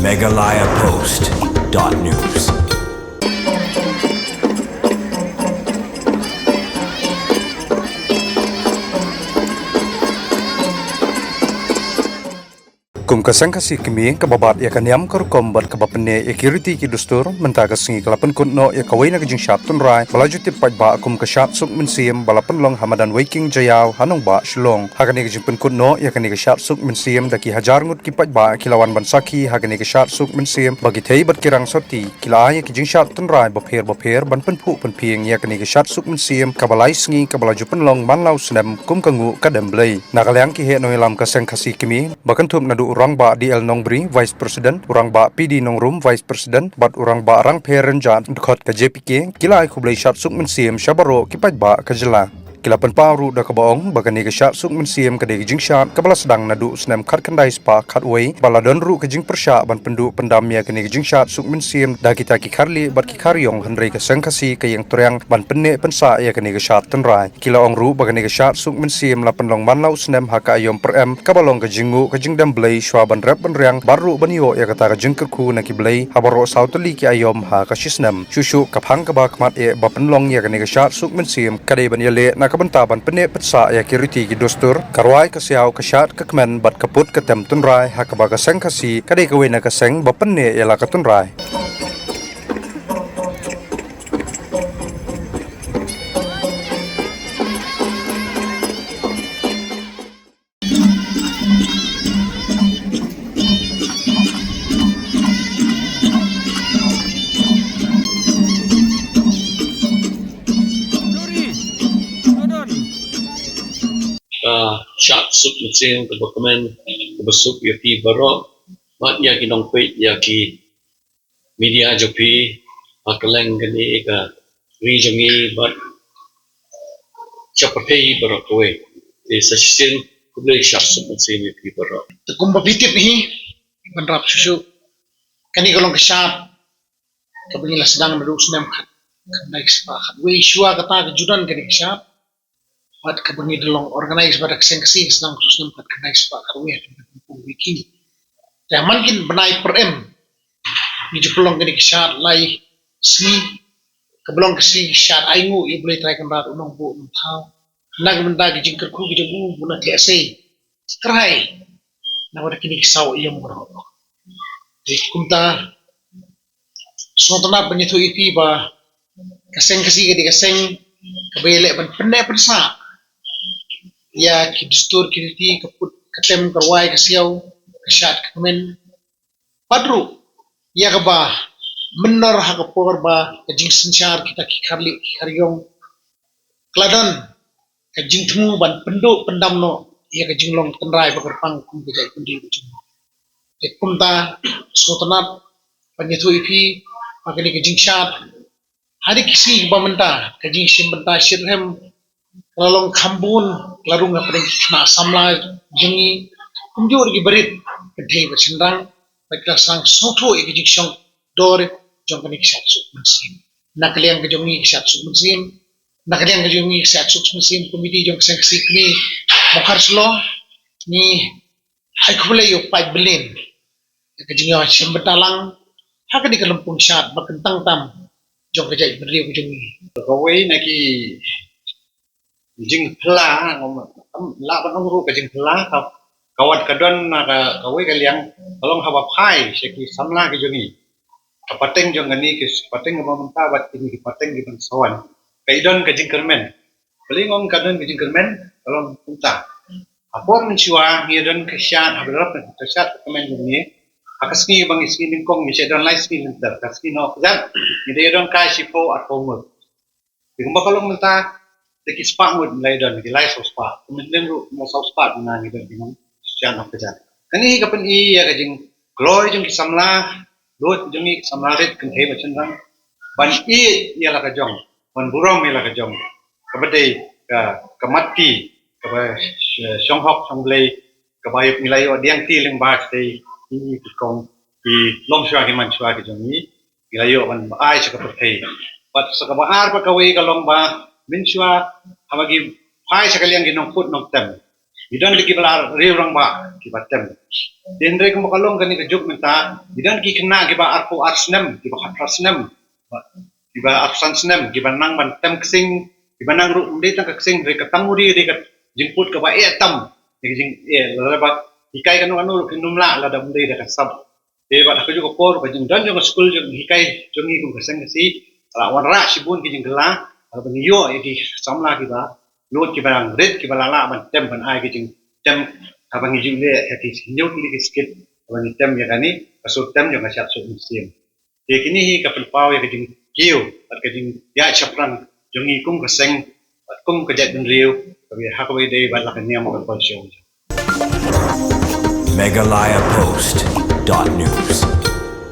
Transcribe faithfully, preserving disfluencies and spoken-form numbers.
Meghalaya Post dot news. Kum ka Seng Khasi Kmie kaba bat ïa ka niam ka rukom bad kaba pynneh ïa ki riti ki dustur, mynta ka sngi ka la pynkut noh ïa kawei na ka jingshad tynrai ba la ju tip paidbah kum ka Shad Suk Mynsiem, ba la pynlong ha madan Weiking Jaïaw ha nongbah Shillong. Ha kane ka jingpynkut noh ïa kane ka Shad Suk Mynsiem, da ki hajar ngut ki paidbah ki la wan ban sakhi ha kane ka Shad Suk Mynsiem, ba ki thei bad ki rang sotti ki la ai ïa ki jingshad tynrai bapher bapher ban pynphuh pynphieng ïa kane ka Shad Suk Mynsiem kaba lai sngi kaba la ju pynlong man la u snem kum ka nguh ka dem Blei. Na ka liang ki heh nongïalam ka Seng Khasi Kmie, ba kynthup naduh u Rangbah D L Nongbri, Vice President, u Rangbah P D Nongrum, Vice President, bad u Rangbah Rangpher Rynjah, dkhot ka J P K, ki la ai khublei Shad Suk Mynsiem sha baroh ki paidbah ka jylla. Ki la pynpaw ruh da kaba ong ba kane ka Shad Suk Mynsiem ka dei ka jingshad kaba la sdang naduh u snem khatkhyndai spah khatwei, ba la don ruh ka jingpyrshah ban pynduh pyndam ïa kane ka jingshad suk mynsiem da kita ki khar lieh bad ki khar ïong, hynrei ka Seng Khasi ka ïeng triang ban pynneh pynsah ïa kane ka shad tynrai. Ki la ong ruh ba kane ka Shad Suk Mynsiem la pynlong man la u snem ha ka aïom pyrem, kaba long ka jingnguh ka jingdem Blei shuwa ban rep ban riang bad ruh ban ïoh ïa kata ka jingkyrkhu na ki blei ha baroh saw tylli ki aïom ha ka shisnem. Shuh shuh ka phang kaba khmat eh ba pynlong ïa kane ka Shad Suk Mynsiem ka dei ban ïaleh na ka bynta ban pynneh pynsah ïa ki riti ki dustur, ka rwai ka siaw, ka shad ka kmen bad ka put ka tem tynrai, ha kaba ka Seng Khasi ka dei kawei na ka seng ba pynneh ïa la ka tynrai. Ka Shad Suk Mynsiem kaba kmen, kaba suk ïa phi baroh, bad ïa ki nongpeit, ïa ki media jong phi, ha kylleng kane ka ri jong ngi bad sha pyrthei baroh kawei. Te sa shisien khublei Shad Suk Mynsiem ïa phi baroh. Te kumba phi tip hi, ban rap shuh shuh, kane ka long ka shad kaba ngi la sdang naduh u snem khat, khatkhyndai spah khatwei, shuwa kata ka ju don kane ka shad. Bad kaba ngi da long organize bad ka Seng Khasi ka sdang naduh u snem khatkhyndai spah khatwei, ha ka Weiking. Te ha man ki bnai pyrem ngi ju pynlong kane ka shad lai sngi, kaba long ka sngi shad ainguh ïa U Blei Trai Kynrad, U Nongbuh Nongthaw, na ka bynta ka jingkyrkhu ka jong u ba un ïaleh sei, kyrhai na ka bynta kine ki saw aïom baroh. Te kumta, sngewtynnat ban ïathuh ïa phi ba ka Seng Khasi ka dei ka seng kaba ïaleh ban pynneh pynsah ïa ki dustur ki riti, ka put ka tem, ka rwai ka siaw, ka shad ka kmen, bad ruh ïa kaba mynnor ha ka por ba ka jingsynshar kita ki khar lieh ki khar ïong, ka la don ka jingthmu ban pynduh pyndam noh ïa ka jinglong tynrai ba kyrpang kum ka jaitbynriew ka jong ngi. Te kumta, sngewtynnat ban ïathuh ïa phi ba kane ka jingshad ha kine ki sngi ba mynta, ka jingshim bynta shitrhem ka la long kham bun, ka la rung hapdeng ki khynnah samla jong ngi, kumjuh ruh ki barit kynthei bad shynrang, bad ki la sdang sngewthuh ïa ka jingshong dor jong kane ka Shad Suk Mynsiem. Na ka liang ka jong ngi ka Shad Suk Mynsiem, na ka liang ka jong ngi ka Shad Suk Mynsiem, komiti jong ka Seng Khasi Kmie Mawkhar Shillong, ngi ai khublei ïa u paid bylliñ ïa ka jingïashim bynta lang ha kane ka lympung shad ba kyntang tam jong ka jaitbynriew ka jong ngi. Kawei na ki jingphylla, ngam lah ban ong ruh ka jingphylla, ka, ka wat ka don na ka, kawei ka liang, ka long haba phai sha ki samla ki jong ngi, ka pateng jong kane ki pateng kaba mynta bad kine ki pateng kiban sa wan, ka i don ka jingkyrmen. Balei nga ong ka don ka jingkyrmen? Ka long kumta, ha por mynshuwa ngi ïa don ka shad, haba la rap ka shad ka kmen jong ngi, ha ka sngi ba ngi, sngi nyngkong ngi sa don lai sngi lynter, ka sngi Nohkjat ngi da ïa don kai shiphew arphew ngut. Te kumba ka long mynta, da ki spah ngut ngi la ïa don, ki lai saw spah, ka Mylliem ruh kumba saw spah, ngi don ki nongshad Nohkjat. Kane hi ka pyni ïa ka jingkloi jong ki samla lut jong ngi, ki samla rit kynthei bad shynrang, ban ïeit ïa la ka jong, ban burom ïa la ka jong, kaba dei ka, ka matti, kaba sh-, shong hok shong Blei, kaba ïoh, ngi la ïoh diangti lyngba ki, ki kong, ki longshuwa ki manshuwa ki jong ngi, ngi la ïoh ban ai sha ka pyrthei. Bad sa kaba ar bad kawei ka long ba mynshuwa haba ngi phai sha ka liang ki nongput nongtem, Ngi don ki ba la riew rangbah ki ba tem. Te hynrei kumba ka long kane ka juk mynta, ngi don ki khynnah ki ba arphew ar snem, ki ba khatphra snem, ki ba arphew san snem, ki ba nang ban tem ksing, ki ba nang ruh ym dei tang ka ksing, hynrei ka tang u dei, dei ka jingput ka ba eh tam. Dei ka jing eh, lada ba hikai kano kano ruh kim lah lada ym dei da ka sap. Te bad ha kajuh ka por ka jingdon jong ka skul jong hikai jong ngi kum ka seng Khasi, ka la wanrah shibun ki jingkylla, haba ngi ïoh ïa ki samla ki ba lut, ki ba nang rit, ki ba la lah ban tem, ban ai ki jingtem, haba ngi ju leh ïa ki hynñiew tylli ki skit, haba ngi tem ïa kane ka sur tem jong ka Shad Suk Mynsiem. Te kine hi ka pynpaw ïa ka jingkiew bad ka jingïaid shaphrang jong ngi kum ka seng bad kum ka jaitbynriew, kaba ha kaba ïadei bad la ka niam ka culture. Meghalaya Post dot news.